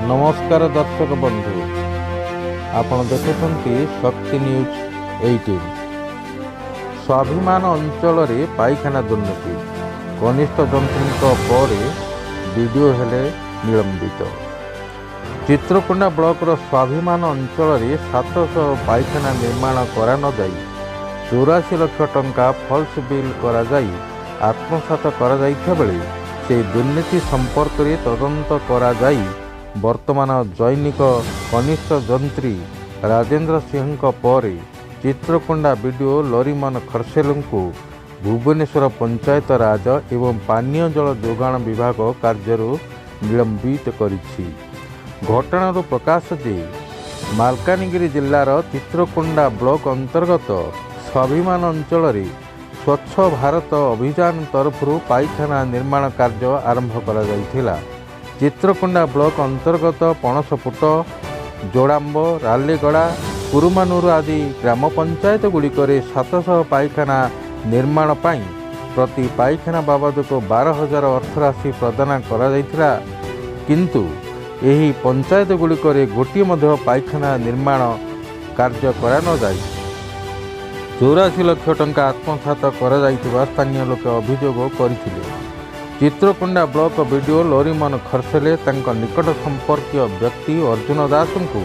ନମସ୍କାର ଦର୍ଶକ ବନ୍ଧୁ, ଆପଣ ଦେଖୁଛନ୍ତି ଶକ୍ତି ନ୍ୟୁଜ୍ 18। ସ୍ୱାଭିମାନ ଅଞ୍ଚଳରେ ପାଇଖାନା ଦୁର୍ନୀତି, କନିଷ୍ଠ ଯନ୍ତ୍ରୀଙ୍କ ପରେ ବିଡ଼ିଓ ହେଲେ ନିଲମ୍ବିତ। ଚିତ୍ରକୋଣ୍ଡା ବ୍ଲକର ସ୍ୱାଭିମାନ ଅଞ୍ଚଳରେ 700 ପାଇଖାନା ନିର୍ମାଣ କରାନଯାଇ 84 ଲକ୍ଷ ଟଙ୍କା ଫଲ୍ସ ବିଲ୍ କରାଯାଇ ଆତ୍ମସାତ କରାଯାଇଥିବା ବେଳେ, ସେହି ଦୁର୍ନୀତି ସମ୍ପର୍କରେ ତଦନ୍ତ କରାଯାଇ ବର୍ତ୍ତମାନ ଜନୈକ କନିଷ୍ଠ ଯନ୍ତ୍ରୀ ରାଜେନ୍ଦ୍ର ସିଂହଙ୍କ ପରେ ଚିତ୍ରକୋଣ୍ଡା ବିଡ଼ିଓ ଲରିମନ ଖର୍ସେଲଙ୍କୁ ଭୁବନେଶ୍ୱର ପଞ୍ଚାୟତ ରାଜ ଏବଂ ପାନୀୟ ଜଳ ଯୋଗାଣ ବିଭାଗ କାର୍ଯ୍ୟରୁ ନିଲମ୍ବିତ କରିଛି। ଘଟଣାରୁ ପ୍ରକାଶ ଯେ, ମାଲକାନଗିରି ଜିଲ୍ଲାର ଚିତ୍ରକୋଣ୍ଡା ବ୍ଲକ ଅନ୍ତର୍ଗତ ସ୍ୱାଭିମାନ ଅଞ୍ଚଳରେ ସ୍ୱଚ୍ଛ ଭାରତ ଅଭିଯାନ ତରଫରୁ ପାଇଖାନା ନିର୍ମାଣ କାର୍ଯ୍ୟ ଆରମ୍ଭ କରାଯାଇଥିଲା। ଚିତ୍ରକୋଣ୍ଡା ବ୍ଲକ ଅନ୍ତର୍ଗତ ପଣସପୁଟ, ଯୋଡ଼ାମ୍ବ, ରାଲିଗଡ଼ା, କୁରୁମାନୁର ଆଦି ଗ୍ରାମ ପଞ୍ଚାୟତଗୁଡ଼ିକରେ 700 ପାଇଖାନା ନିର୍ମାଣ ପାଇଁ ପ୍ରତି ପାଇଖାନା ବାବଦକୁ 12,000 ଅର୍ଥରାଶି ପ୍ରଦାନ କରାଯାଇଥିଲା। କିନ୍ତୁ ଏହି ପଞ୍ଚାୟତଗୁଡ଼ିକରେ ଗୋଟିଏ ମଧ୍ୟ ପାଇଖାନା ନିର୍ମାଣ କାର୍ଯ୍ୟ କରାନଯାଇ 84 ଲକ୍ଷ ଟଙ୍କା ଆତ୍ମସାତ କରାଯାଇଥିବା ସ୍ଥାନୀୟ ଲୋକେ ଅଭିଯୋଗ କରିଥିଲେ। ଚିତ୍ରକୋଣ୍ଡା ବ୍ଲକ ବିଡ଼ିଓ ଲରିମନ ଖର୍ସେଲେ ତାଙ୍କ ନିକଟ ସମ୍ପର୍କୀୟ ବ୍ୟକ୍ତି ଅର୍ଜୁନ ଦାସଙ୍କୁ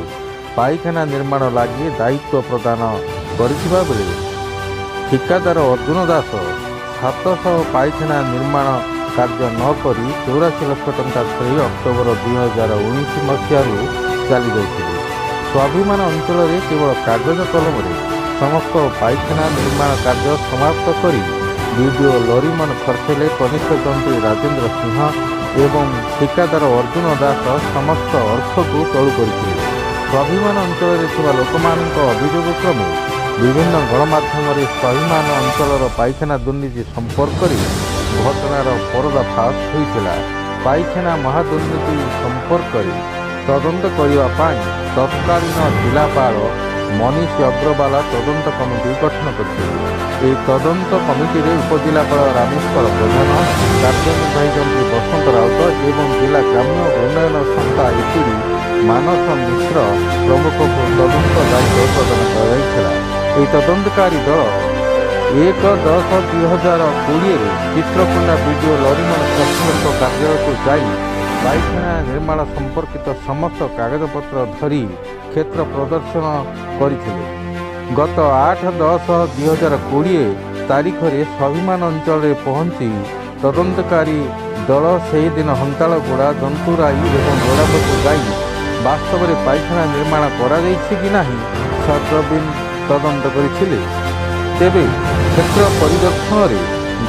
ପାଇଖାନା ନିର୍ମାଣ ଲାଗି ଦାୟିତ୍ୱ ପ୍ରଦାନ କରିଥିବା ବେଳେ, ଠିକାଦାର ଅର୍ଜୁନ ଦାସ 700 ପାଇଖାନା ନିର୍ମାଣ କାର୍ଯ୍ୟ ନ କରି 84 ଲକ୍ଷ ଟଙ୍କା ଧରି ଅକ୍ଟୋବର 2019 ମସିହାରୁ ଚାଲିଯାଇଥିଲେ। ସ୍ୱାଭିମାନ ଅଞ୍ଚଳରେ କେବଳ କାଗଜ କଲମରେ ସମସ୍ତ ପାଇଖାନା ନିର୍ମାଣ କାର୍ଯ୍ୟ ସମାପ୍ତ କରି ବିଡ଼ିଓ ଲରିମନ ଖର୍ସେଲେ, କନିଷ୍ଠ ଯନ୍ତ୍ରୀ ରାଜେନ୍ଦ୍ର ସିଂହ ଏବଂ ଠିକାଦାର ଅର୍ଜୁନ ଦାସ ସମସ୍ତ ଅର୍ଥକୁ ଚଳୁ କରିଥିଲେ। ସ୍ୱାଭିମାନ ଅଞ୍ଚଳରେ ଥିବା ଲୋକମାନଙ୍କ ଅଭିଯୋଗ କ୍ରମେ ବିଭିନ୍ନ ଗଣମାଧ୍ୟମରେ ସ୍ୱାଭିମାନ ଅଞ୍ଚଳର ପାଇଖାନା ଦୁର୍ନୀତି ସମ୍ପର୍କରେ ଘଟଣାର ପରଦାଫାଶ ହୋଇଥିଲା। ପାଇଖାନା ମହାଦୁର୍ନୀତି ସମ୍ପର୍କରେ ତଦନ୍ତ କରିବା ପାଇଁ ତତ୍କାଳୀନ ଜିଲ୍ଲାପାଳ ମନୀଷ ଅଗ୍ରୱାଲା ତଦନ୍ତ କମିଟି ଗଠନ କରିଥିଲେ। ଏହି ତଦନ୍ତ କମିଟିରେ ଉପଜିଲ୍ଲାପାଳ ରାମେଶ୍ୱର ପ୍ରଧାନ, କାର୍ଯ୍ୟନିର୍ବାହୀ ଯନ୍ତ୍ରୀ ବସନ୍ତ ରାଉତ ଏବଂ ଜିଲ୍ଲା ଗ୍ରାମ୍ୟ ଉନ୍ନୟନ ସଂସ୍ଥା ଏପିଡି ମାନସ ମିଶ୍ର ପ୍ରମୁଖଙ୍କୁ ତଦନ୍ତ ଦାୟିତ୍ୱ ପ୍ରଦାନ କରାଯାଇଥିଲା। ଏହି ତଦନ୍ତକାରୀ ଦଳ 1/10/2020ରେ ଚିତ୍ରକୋଣ୍ଡା ବିଡ଼ିଓ ଲରିମନ ଖର୍ସେଲଙ୍କ କାର୍ଯ୍ୟାଳୟକୁ ଯାଇ ପାଇଖାନା ନିର୍ମାଣ ସମ୍ପର୍କିତ ସମସ୍ତ କାଗଜପତ୍ର ଧରି କ୍ଷେତ୍ର ପ୍ରଦର୍ଶନ କରିଥିଲେ। ଗତ 8/10/2020 ତାରିଖରେ ସ୍ୱାଭିମାନ ଅଞ୍ଚଳରେ ପହଞ୍ଚି ତଦନ୍ତକାରୀ ଦଳ ସେହିଦିନ ହନ୍ତାଳଗୁଡ଼ା, ଜନ୍ତୁରାଇ ଏବଂ ଯୋଡ଼ାମ୍ବକୁ ଯାଇ ବାସ୍ତବରେ ପାଇଖାନା ନିର୍ମାଣ କରାଯାଇଛି କି ନାହିଁ ସରଜମିନ ତଦନ୍ତ କରିଥିଲେ। ତେବେ କ୍ଷେତ୍ର ପରିଦର୍ଶନରେ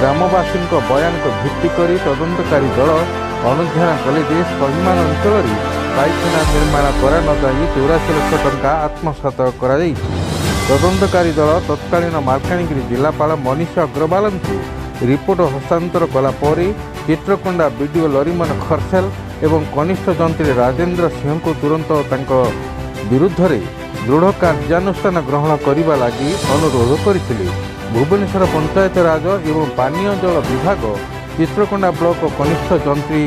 ଗ୍ରାମବାସୀଙ୍କ ବୟାନକୁ ଭିତ୍ତି କରି ତଦନ୍ତକାରୀ ଦଳ ଅନୁଧ୍ୟାନ କଲେ ଯେ, ସ୍ୱାଭିମାନ ଅଞ୍ଚଳରେ ପାଇଖାନା ନିର୍ମାଣ କରାନଯାଇ 84 ଲକ୍ଷ ଟଙ୍କା ଆତ୍ମସାତ କରାଯାଇଛି। ତଦନ୍ତକାରୀ ଦଳ ତତ୍କାଳୀନ ମାଲକାନଗିରି ଜିଲ୍ଲାପାଳ ମନୀଷ ଅଗ୍ରୱାଲଙ୍କୁ ରିପୋର୍ଟ ହସ୍ତାନ୍ତର କଲା ପରେ ଚିତ୍ରକୋଣ୍ଡା ବିଡ଼ିଓ ଲରିମନ ଖର୍ସେଲ ଏବଂ କନିଷ୍ଠ ଯନ୍ତ୍ରୀ ରାଜେନ୍ଦ୍ର ସିଂହଙ୍କୁ ତୁରନ୍ତ ତାଙ୍କ ବିରୁଦ୍ଧରେ ଦୃଢ଼ କାର୍ଯ୍ୟାନୁଷ୍ଠାନ ଗ୍ରହଣ କରିବା ଲାଗି ଅନୁରୋଧ କରିଥିଲେ। ଭୁବନେଶ୍ୱର ପଞ୍ଚାୟତରାଜ ଏବଂ ପାନୀୟ ଜଳ ବିଭାଗ ଚିତ୍ରକୋଣ୍ଡା ବ୍ଲକ କନିଷ୍ଠ ଯନ୍ତ୍ରୀ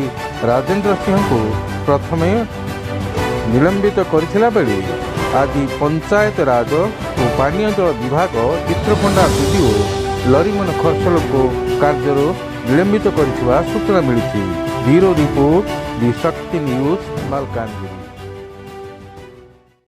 ରାଜେନ୍ଦ୍ର ସିଂହଙ୍କୁ ପ୍ରଥମେ ନିଲମ୍ବିତ କରିଥିଲା ବେଳେ, ଆଜି ପଞ୍ଚାୟତରାଜ ଓ ପାନୀୟ ଜଳ ବିଭାଗ ଚିତ୍ରକୋଣ୍ଡା ବିଡ଼ିଓ ଲରିମନ ଖର୍ସଲଙ୍କୁ କାର୍ଯ୍ୟରୁ ନିଲମ୍ବିତ କରିଥିବା ସୂଚନା ମିଳିଛି। ବ୍ୟୁରୋ ରିପୋର୍ଟ, ଦି ଶକ୍ତି ନ୍ୟୁଜ୍, ମାଲକାନଗିରି।